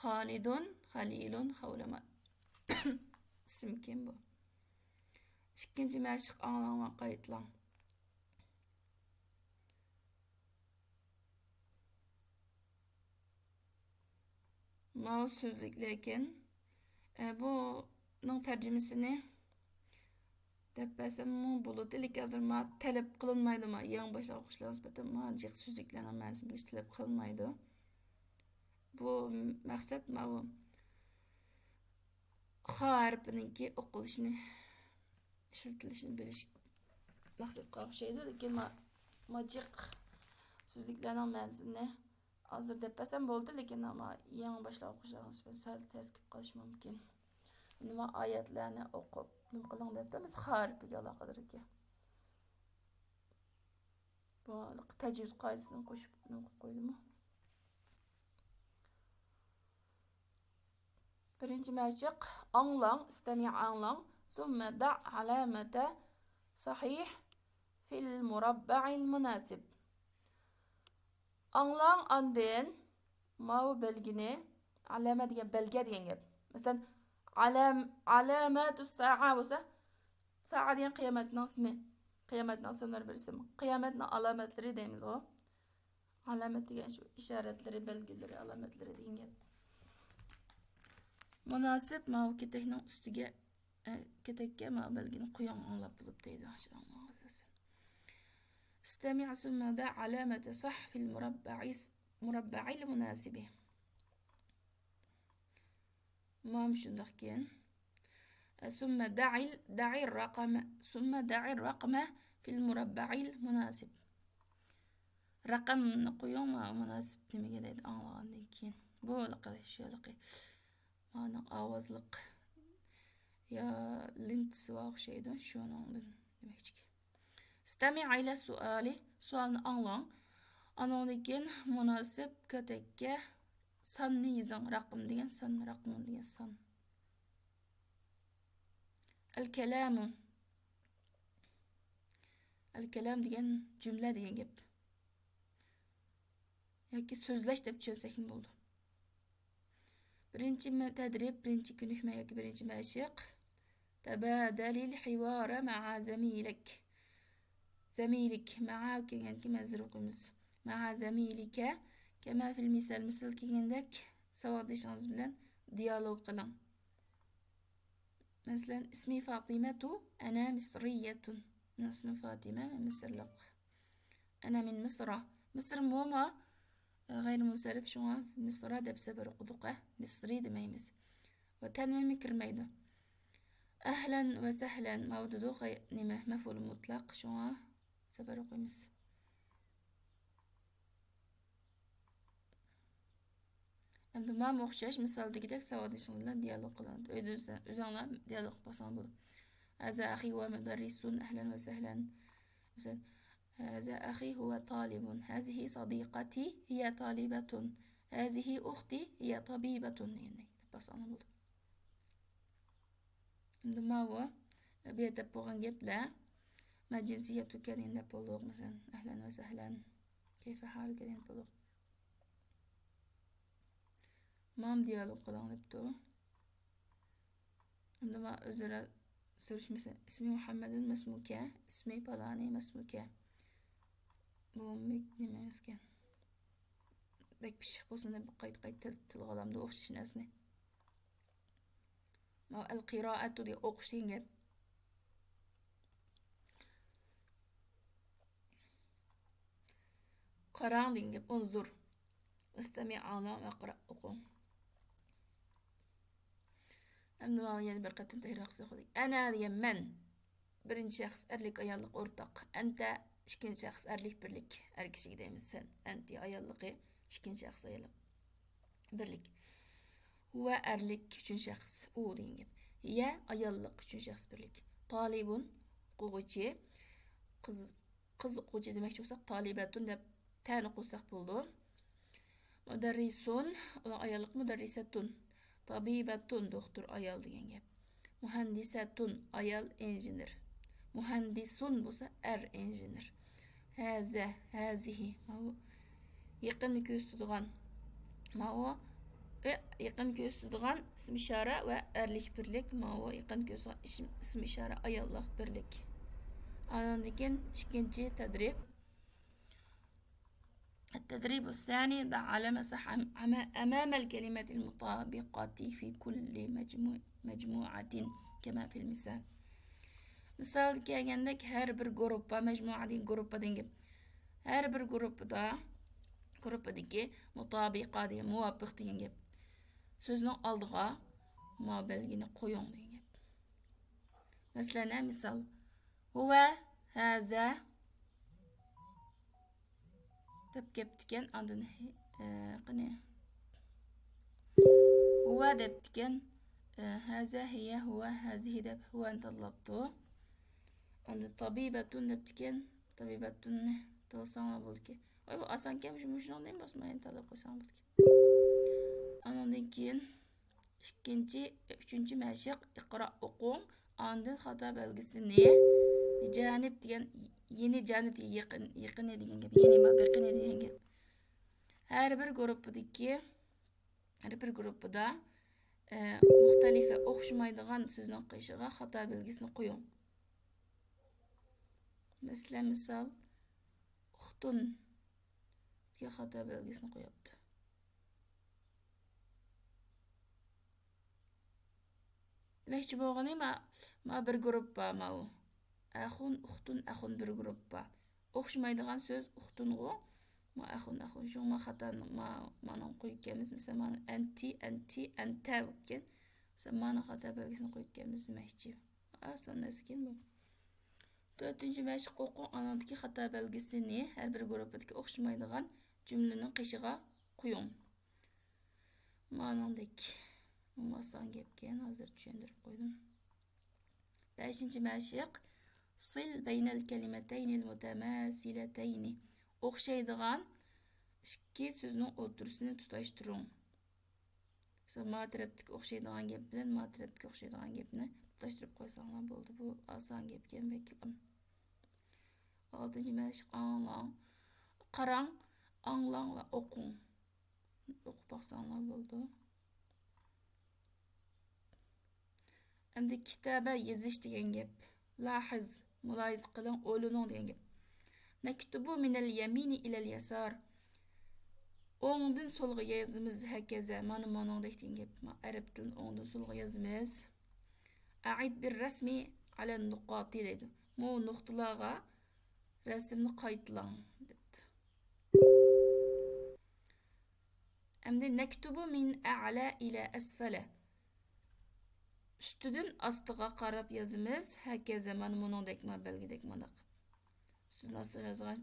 خالىدۇن، خەلىلۇن، خەۋلىما. ئىسىمكەن بۇ. ئىككىنچى مەشىق، ئاڭلاڭ ۋە قايتىلاڭ. ماۋۇ سۆزلۈكلەركەن. ئە، بۇنىڭ تەرجىمىسىنى دەپ بەرسەممۇ بولىدۇ، لېكىن ھازىر ما تەلەپ قىلىنمايدۇ، ما يېڭى باشلىغان ئوقۇغۇچىلارغا نىسبەتەن ما جىق سۆزلۈكلەرنىڭ مەنىسىنى بىلىش تەلەپ قىلىنمايدۇ. بۇ مەقسەت ماۋۇ خا ھەرپىنىڭكى ئوقۇلۇشىنى، ئىشلىتىلىشىنى بىلىش مەقسەتكە ئوخشايدۇ، لېكىن ما، ما جىق سۆزلۈكلەرنىڭ مەنىسىنى ھازىر دەپ بەرسەم بولدى، لېكىن ئەمما يېڭى باشلاۋاتقۇچىلارغا نىسبەتەن سەل تەس كېلىپ قېلىشى مۇمكىن. ئەمدى ما ئايەتلەرنى ئوقۇپ نېمە قىلىڭ دەپتۇ، بىز خا ھەرپىگە ئالاقىدار ئىكەن. بۇ تەجۋىز قائىدىسىنى قوشۇپ نېمە قىلىپ قويدىمۇ؟ بىرىنچى مەشىق، ئاڭلاڭ، ئىستەمىع، ئاڭلاڭ. ثم ضع علامة صحيح في المربع المناسب. ئاڭلاڭ، ئاندىن ماۋۇ بەلگىنى، ئالامە دېگەن بەلگە دېگەن گەپ. مەسىلەن، ئالام-، علامات الساعة بولسا، سائە دېگەن قىيامەتنىڭ ئىسمى. قىيامەتنىڭ ئىسىملىرى بىر ئىسىم. قىيامەتنىڭ ئالامەتلىرى دەيمىزغۇ. ئالامەت دېگەن شۇ ئىشارەتلىرى، بەلگىلىرى، ئالامەتلىرى دېگەن گەپ. مۇناسىپ ماۋۇ كېتەكنىڭ ئۈستىگە، ئە، كېتەككە ماۋۇ بەلگىنى قويۇڭ، ئاڭلاپ بولۇپ دەيدۇ. شۇ ئاڭلاڭ ئاساسەن. استمع ثم ضع علامة صح في المربع، مربع المناسب. مانا شۇنداقكەن. ثم دع، دع الرقم، ثم دع الرقم في المربع المناسب. رەقەمنى قويۇڭ، مانا مۇناسىپ نېمىگە دەيدۇ، ئاڭلىغاندىن كېيىن. بۇ ھېلىقى، شۇ ھېلىقى. مانىڭ ئاۋازلىق يا لېنتىسىغا ئوخشايدۇ، شۇنىڭدىن دېمەكچىكەن. استمع إلى السؤال، سوئالنى ئاڭلاڭ. ئانىڭدىن كېيىن مۇناسىپ كۆتەككە ساننى يېزىڭ. رەقىم دېگەن سان، رەقمۇن دېگەن سان. الكلام. الكلام دېگەن جۈملە دېگەن گەپ. ياكى سۆزلەش دەپ چۈشەنسەكمۇ بولىدۇ. بىرىنچى مە-، تەدرىب، بىرىنچى كۆنۈكمە ياكى بىرىنچى مەشىق. تبادل الحوار مع زميلك. زميلك، مع كەلگەنكى مەزدۇر ئوقۇيمىز. مع زميلك كما في المثال. مىسال كەلگەندەك ساۋاقدىشىڭىز بىلەن دىيالوگ قىلىڭ. مەسىلەن، اسمي فاطمة، أنا مصرية. مېنىڭ ئىسمىم فاتىمە، مەن مىسىرلىق. أنا من مصر. مىسىر مۇما، غەيرىي مۇنسەرىپ، شۇڭا مىسرا دەپ زەبەر ئوقۇدۇق، ھە؟ مىسرى دېمەيمىز. ۋە تەنۋىنمۇ كىرمەيدۇ. ئەھلەن ۋە سەھلەن، ماۋۇ دېدۇق، غەي-، نېمە، مەفئۇل مۇتلەق، شۇڭا زەبەر ئوقۇيمىز. ئەمدى ماڭا ئوخشاش مىسالدىكىدەك ساۋاقدىشىڭىز بىلەن دىيالوگ قىلىڭ. ئۆيدە ئۆزە-، ئۆزۈڭلار دىيالوگ قىلىپ باقساڭلار بولىدۇ. هذا أخي هو مدرس، أهلا وسهلا. مەسىلەن، هذا أخي هو طالب. هذه صديقتي هي طالبة. هذه أختي هي طبيبة دېگەندەك دەپ باقساڭلار بولىدۇ. ئەمدى ماۋۇ، بۇ يەردە دەپ بولغان گەپلەر، ما جىنسىيەتۇكە دېگەن دەپ بولدۇق، مەسىلەن، ئەھلەن ۋە سەھلەن، كەيفە ھالۇكە دېگەن دەپ بولدۇق. مام دىيالوگ قىلىڭ دەپتۇ. ئەمدى ما ئۆزئارا سۈرۈشمىسە، ئىسمى مۇھەممەدۇن مەسمۇكە، ئىسمى پالانى مەسمۇكە. بۇ مىك نېمە ئەمەسكەن؟ بەك پىششىق بولسۇن دەپ قايتا قايتا تىل-، تىلغا ئالامدۇ ئوخشاش نەرسىنى. ماۋۇ ئەل قىرائەتۇ دېگەن ئوقۇش دېگەن گەپ. قاراڭ دېگەن گەپ، ئۇنزۇر. ئىستەمىئ، ئاڭلاڭ، ۋە قىرا، ئوقۇڭ. ئەمدى ماۋۇ يەنە بىر قېتىم تەكرار قىلساق بولىدۇ. ئەنە دېگەن مەن. بىرىنچى شەخس ئەرلىك، ئاياللىق، ئورتاق. ئەنتە ئىككىنچى شەخس ئەرلىك، بىرلىك. ئەر كىشىگە دەيمىز سەن. ئەنتى ئاياللىقى، ئىككىنچى شەخس ئاياللىق، بىرلىك. ھۇۋە ئەرلىك، ئۈچىنچى شەخس ئۇ دېگەن گەپ. ھىيە ئاياللىق، ئۈچىنچى شەخس بىرلىك. تالىبۇن ئوقۇغۇچى. قىز، قىز ئوقۇغۇچى دېمەكچى بولساق، تالىبەتۇن دەپ تەنى قوشساق بولىدۇ. مۇدەررىسۇن، ئۇنىڭ ئاياللىقى مۇدەررىسەتۇن. تەبىبەتۇن، دوختۇر ئايال دېگەن گەپ. مۇھەندىسەتۇن، ئايال ئىنژېنېر. مۇھەندىسۇن بولسا ئەر ئىنژېنېر. ھەزە، ھەزىھى، ماۋۇ يېقىننى كۆرسىتىدىغان، ماۋۇ، ئى، يېقىن كۆرسىتىدىغان ئىسىم ئىشارە ۋە ئەرلىك بىرلىك، ماۋۇ يېقىن كۆرسىتىدىغان ئىسىم، ئىسىم ئىشارە ئاياللىق بىرلىك. ئاندىن كېيىن ئىككىنچى تەدرىب. التدريب الثاني، ضع علامة صح أم-، أما-، أمام الكلمة المطابقة في كل مجموع-، مجموعة كما في المثال. مىسالغا كەلگەندەك، ھەر بىر گۇرۇپپا، مەجمۇئە دېگەن گۇرۇپپا دېگەن گەپ. ھەر بىر گۇرۇپپىدا، گۇرۇپپىدىكى مۇتابىقە دېگەن، مۇۋاپىق دېگەن گەپ. سۆزنىڭ ئالدىغا ما بەلگىنى قويۇڭ دېگەن گەپ. مەسىلەن، ھە، مىسال، ھۇۋە، ھەزە دەپ كەپتىكەن، ئاندىن، ئە، قېنى، ھۇۋە دەپتىكەن، ئە، ھەزە، ھىيە، ھۇۋە، ھەزىھى دەپ ھۇۋەنى تاللاپتۇ. ئاندىن تەبىبەتۇن دەپتىكەن، تەبىبەتۇننى تاللىساڭلار بولىدىكەن. ۋاي، بۇ ئاسانكەن، مۇشۇ، مۇشۇنىڭ نېمە بولسا مايىنى تاللاپ قويساڭلار بولىدىكەن. ئانىڭدىن كېيىن ئىككىنچى، ئۈچىنچى مەشىق، ئىقرا، ئوقۇڭ. ئاندىن خاتا بەلگىسىنى، بىجانىب دېگەن، يېنى جانىب دېگەن يېقىن، يېقىنى دېگەن گەپ. يېنى ما بېقىنى دېگەن گەپ. ھەر بىر گۇرۇپپىدىكى، ھەر بىر گۇرۇپپىدا، ئە، مۇختەلىفە، ئوخشىمايدىغان سۆزنىڭ قېشىغا خاتا بەلگىسىنى قويۇڭ. مەسىلەن، مىسال، ئۇختۇن دېگەن خاتا بەلگىسىنى قويۇپتۇ. دېمەكچى بولغىنى، ما، ما بىر گۇرۇپپا، ماۋۇ. ئەخۇن، ئۇختۇن، ئەخۇن بىر گۇرۇپپا. ئوخشىمايدىغان سۆز ئۇختۇنغۇ. ما ئەخۇن، ئەخۇن. شۇڭا ما خاتا، ما، مانىڭ قويۇپ كەلمىسە، مىسال، مانا ئەنتى، ئەنتى، ئەنتە بوپكەن. مىسال، مانا خاتا بەلگىسىنى قويۇپ كەلمىسە دېمەكچى. ئاسان نەرسىكەن بۇ. تۆتىنچى مەشىق ئوقۇڭ، ئانىڭدىكى خاتا بەلگىسىنى ھەر بىر گۇرۇپپىدىكى ئوخشىمايدىغان جۈملىنىڭ قېشىغا قويۇڭ. مانىڭدەك. بۇمۇ ئاسان گەپكەن، ھازىر چۈشەندۈرۈپ قويدۇم. بەشىنچى مەشىق، سىل بەينەل كەلىمەتەينىل مۇتەماسىلەتەينى. ئوخشايدىغان ئىككى سۆزنىڭ ئوتتۇرىسىنى تۇتاشتۇرۇڭ. مىسال، ما تەرەپتىكى ئوخشايدىغان گەپ بىلەن ما تەرەپتىكى ئوخشايدىغان گەپنى تۇتاشتۇرۇپ قويساڭلار بولدى. بۇ ئاسان گەپكەن بەكلا. ئالتىنچى مەشىق، ئاڭلاڭ. قاراڭ، ئاڭلاڭ ۋە ئوقۇڭ. ئوقۇپ باقساڭلار بولىدۇ. ئەمدى كىتابە يېزىش دېگەن گەپ. لاھىز، مۇلاھىزە قىلىڭ، ئويلىنىڭ دېگەن گەپ. نەكتۇبۇ مىنەل يەمىنى ئىلەل يەسار. ئوڭدىن سولغا يازىمىز، ھەكەزە، مانا مۇنىڭدەك دېگەن گەپ. ما-، ئەرەب تىلىنى ئوڭدىن سولغا يازىمىز. ئەئىد بىر رەسمى ئەلەن نۇقاتى دەيدۇ. مۇ نۇقتىلارغا رەسىمنى قايتىلاڭ دەپتۇ. ئەمدى نەكتۇبۇ مىن ئەئلە ئىلە ئەسفەلە. ئۈستىدىن ئاستىغا قاراپ يازىمىز. ھەكەزە، مانا مۇنىڭدەك، ما بەلگىدەك مانداق. ئۈستىدىن ئاستىغا يازغان،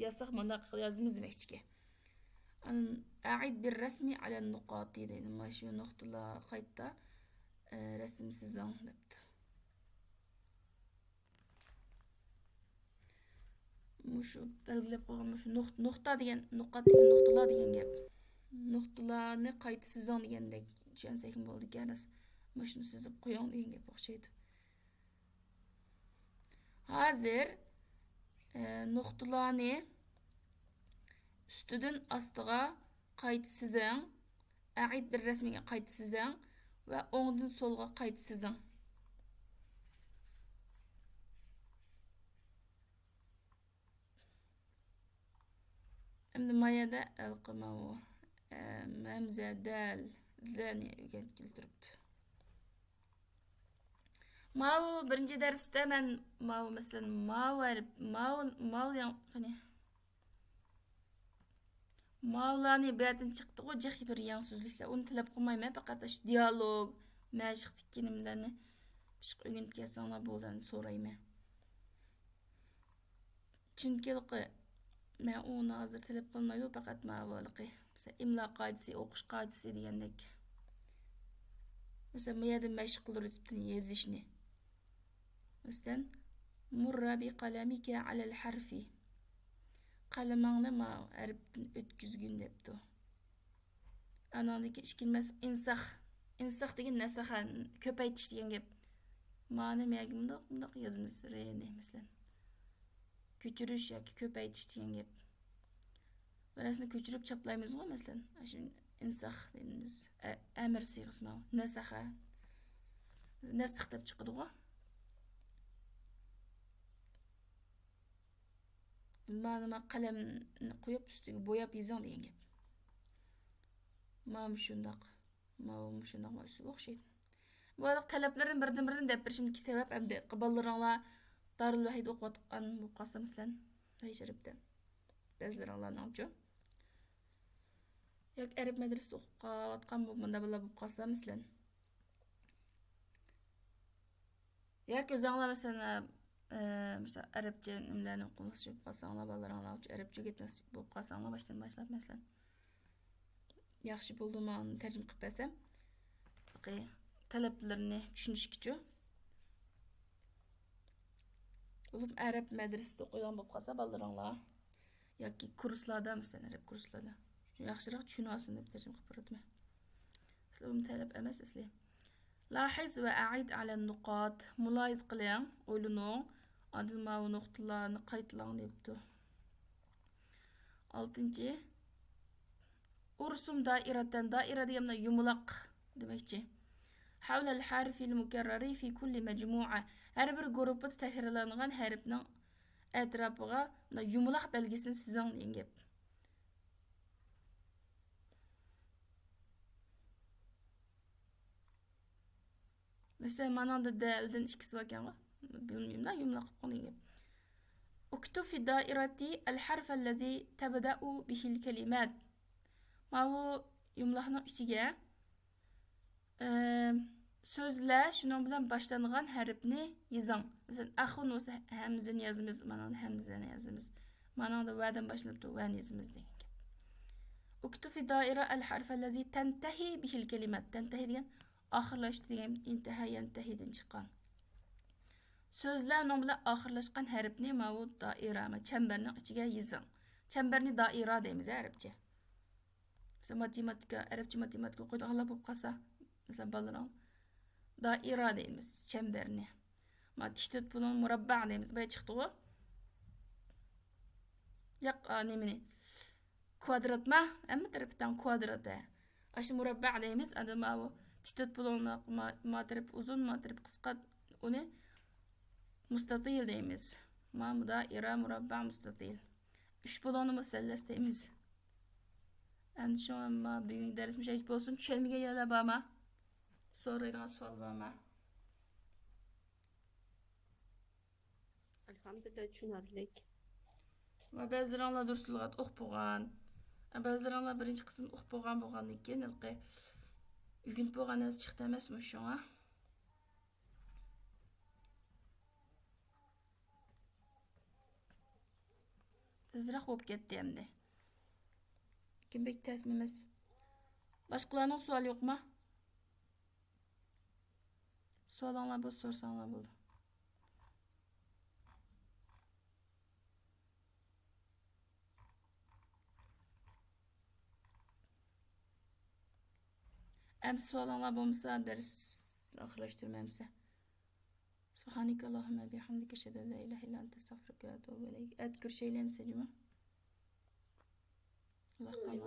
يازساق مانداق يازىمىز دېمەكچىكەن. ئەئىد بىر رەسمى ئەلە نۇقاتى دەيدۇ. مانا شۇ نۇقتىلار قايتا، ئە، رەسىم سىزىڭ دەپتۇ. مۇشۇ بەلگىلەپ قويغان مۇشۇ نۇق-، نۇقتا دېگەن، نۇقات دېگەن نۇقتىلار دېگەن گەپ. نۇقتىلارنى قايتا سىزىڭ دېگەندەك چۈشەنسەكمۇ بولىدىكەن، راست. مۇشۇنى سىزىپ قويۇڭ دېگەن گەپ ئوخشايدۇ. ھازىر، ئە، نۇقتىلارنى ئۈستىدىن ئاستىغا قايتا سىزىڭ. ئەئىد بىر رەسمىگە قايتا سىزىڭ ۋە ئوڭدىن سولغا قايتا سىزىڭ. ئەمدى ما يەردە ھېلىقى ماۋۇ، ئە، ھەمزە، دەل، زەنى ئۆگەنگىلى تۇرۇپتۇ. ماۋۇ بىرىنچى دەرستە مەن ماۋۇ، مەسىلەن، ماۋۇ ھەرپ، ماۋۇ، ماۋۇ ياڭ-، قېنى. ماۋۇلارنى بۇ يەردىن چىقتىغۇ، جىق بىر يېڭى سۆزلۈكلەر. ئۇنى تەلەپ قىلمايمەن، پەقەت شۇ دىيالوگ، مەشىقتىكى نېمىلەرنى بىشقا ئۆگىنىپ كەلسەڭلار بولدى، ئەمدى سورايمەن. چۈنكى ھېلىقى مەن ئۇنى ھازىر تەلەپ قىلمايدۇ، پەقەت ماۋۇ ھېلىقى، مەسىلەن، ئىملا قائىدىسى، ئوقۇش قائىدىسى دېگەندەك. مەسىلەن، بۇ يەردە مەشىق قىلدۇرۇۋېتىپتۇ يېزىشنى. مەسىلەن، مۇررە بىقەلەمىكە ئەلەل ھەرفى. قەلىمىڭنى ماۋۇ ھەرپتىن ئۆتكۈزگىن دەپتۇ. ئانىڭدىكى ئىككىنچى مەس-، ئىنساخ. ئىنساخ دېگەن نەسەخە، كۆپەيتىش دېگەن گەپ. مانى مەگە مۇنداق، مۇنداق يازىمىز، رېنى، مەسىلەن. كۆچۈرۈش ياكى كۆپەيتىش دېگەن گەپ. بىر نەرسىنى كۆچۈرۈپ چاپلايمىزغۇ، مەسىلەن. ئاشۇ ئىنساخ دەيمىز. ئە-، ئەمىر سىيغىسى ماۋۇ. نەسەخە. نەسخ دەپ چىقىدىغۇ. مانا، ما قەلەمنى قويۇپ، ئۈستىگە بوياپ يېزىڭ دېگەن گەپ. مانا مۇشۇنداق. ماۋۇ مۇشۇنداق، ماۋۇ ئوخشايدۇ. بۇ ھېلىقى تەلەپلىرىنى بىردىن-بىردىن دەپ بېرىشىمدىكى سەۋەب، ئەمدى بالىلىرىڭلار دارۇل ۋەھىدە ئوقۇۋاتقان بولۇپ قالسا، مەسىلەن، ھەي شەرىپتە. بەزىلىرىڭلارنىڭچۇ؟ ياكى ئەرەب مەدرىسىدە ئوقۇپ قېلىۋاتقان بۇ مۇنداق بالىلار بولۇپ قالسا، مەسىلەن. ياكى ئۆزۈڭلار، مەسىلەن، ئە، مىسال، ئەرەبچە نېمىلەرنى ئوقۇماقچى بولۇپ قالساڭلار، بالىلىرىڭلارغا ئەرەبچە ئۆگەتمەكچى بولۇپ قالساڭلار، باشتىن باشلاپ، مەسىلەن. ياخشى بولدىمۇ، تەرجىمە قىلىپ بەرسەم. تەلەپلىرىنى چۈشىنىشكىچۇ. بولۇپ ئەرەب مەدرىسىدە ئوقۇيدىغان بولۇپ قالسا بالىلىرىڭلار، ياكى كۇرسلاردا، مەسىلەن، ئەرەب كۇرسلاردا ياخشىراق چۈشىنىۋالسۇن دەپ تەرجىمە قىلىپ بېرىۋاتىمەن. ئەسلى ئۇمۇ تەلەپ ئەمەس ئەسلى. لاھىز ۋە ئەئىد ئەلەن نۇقات. مۇلاھىزە قىلىڭ، ئويلىنىڭ. ئاندىن ماۋۇ نۇقتىلارنى قايتىلاڭ دەپتۇ. ئالتىنچى. ئۇرسۇم دائىرەتەن. دائىرە دېگەن مانا يۇمىلاق دېمەكچى. ھەۋلەل ھەرفىل مۇكەررەرى فى كۇللى مەجمۇئە. ھەر بىر گۇرۇپپىدا تەكرارلانغان ھەرپنىڭ ئەتراپىغا مانا يۇمىلاق بەلگىسىنى سىزىڭ دېگەن گەپ. مەسىلەن، مانىڭدا دەلدىن ئىككىسى باركەنغۇ. بىلمىدىم، يۇمىلاق قىلىپ قويدۇم دېگەن گەپ. ئۇكتۇب فى دائىرەتى ئەل ھەرفەللەزى تەبدەئۇ بىھىل كەلىمات. ماۋۇ يۇمىلاقنىڭ ئىچىگە، ئە، سۆزلە شۇنىڭ بىلەن باشلانغان ھەرپنى يېزىڭ. مەسىلەن، ئەخۇن بولسا ھەمزىنى يازىمىز، مانا ھەمزىنى يازىمىز. مانىڭدا ۋەدىن باشلىنىپتۇ، ۋەنى يازىمىز دېگەن گەپ. ئۇكتۇب فى دائىرە ئەل ھەرفەللەزى تەنتەھى بىھىل كەلىمات. تەنتەھى دېگەن ئاخىرلاشتى دېگەن، ئىنتەھە يەنتەھىدىن چىققان. سۆزلە ئۇنىڭ بىلەن ئاخىرلاشقان ھەرپنى ماۋۇ دائىرە، چەمبەرنىڭ ئىچىگە يېزىڭ. چەمبەرنى دائىرە دەيمىز ئەرەبچە. مەسىلەن، ماتېماتىكا، ئەرەبچە ماتېماتىكا ئوقۇيدىغانلار بولۇپ قالسا، مەسىلەن، بالىلىرىڭ دائىرە دەيمىز، چەمبەرنى. ما تىك تۆت بۇلۇڭ مۇرەببە دەيمىز، بايا چىقتىغۇ. ياق، ئا، نېمىنى؟ كۋادراتما؟ ھەممە تەرىپى تەڭ كۋادرات، ھە. ئاشۇ مۇرەببە دەيمىز، ئەمدى ماۋۇ تىك تۆت بۇلۇڭلۇق، ما، ما تەرىپى ئۇزۇن، ما تەرىپى قىسقا، ئۇنى مۇستەتىل دەيمىز. ما دائىرە، مۇرەببە، مۇستەتىل. ئۈچ بۇلۇڭنى مۇسەللەس دەيمىز. ئەمدى شۇڭا ما بۈگۈنكى دەرسمۇ شۇ بولسۇن. چۈشەنمىگەن يەرلەر بارما؟ سورايدىغان سوئال بارما؟ ئەلھەمدۇلىللا، چۈشىنەرلىك. ۋە بەزىلىرىڭلار دۇرۇس لۇغەت ئوقۇپ بولغان. بەزىلىرىڭلار بىرىنچى قىسىم ئوقۇپ بولغان، بولغاندىن كېيىن ھېلىقى ئۆگىنىپ بولغان نەرسە چىقتى ئەمەسمۇ شۇڭا. تېزرەك بولۇپ كەتتى ئەمدى. كىم بەك تەسمۇ ئەمەس. باشقىلارنىڭ سوئالى يوقما؟ سوئالىڭلار بولسا سورىساڭلار بولىدۇ. ئەمسە سوئالىڭلار بولمىسا، دەرس ئاخىرلاشتۇرىمەن ئەمسە. سۇبھانەكەللاھۇممە بىھەمدىكە، ئەشھەدۇ ئەللا ئىلاھە ئىللا ئەنتە، ئەستەغفىرۇكە ۋە ئەتۇبۇ ئىلەيك. ئەتە كۆرۈشەيلى ئەمسە جۇمۇ. ئاللاھقا ئامانەت.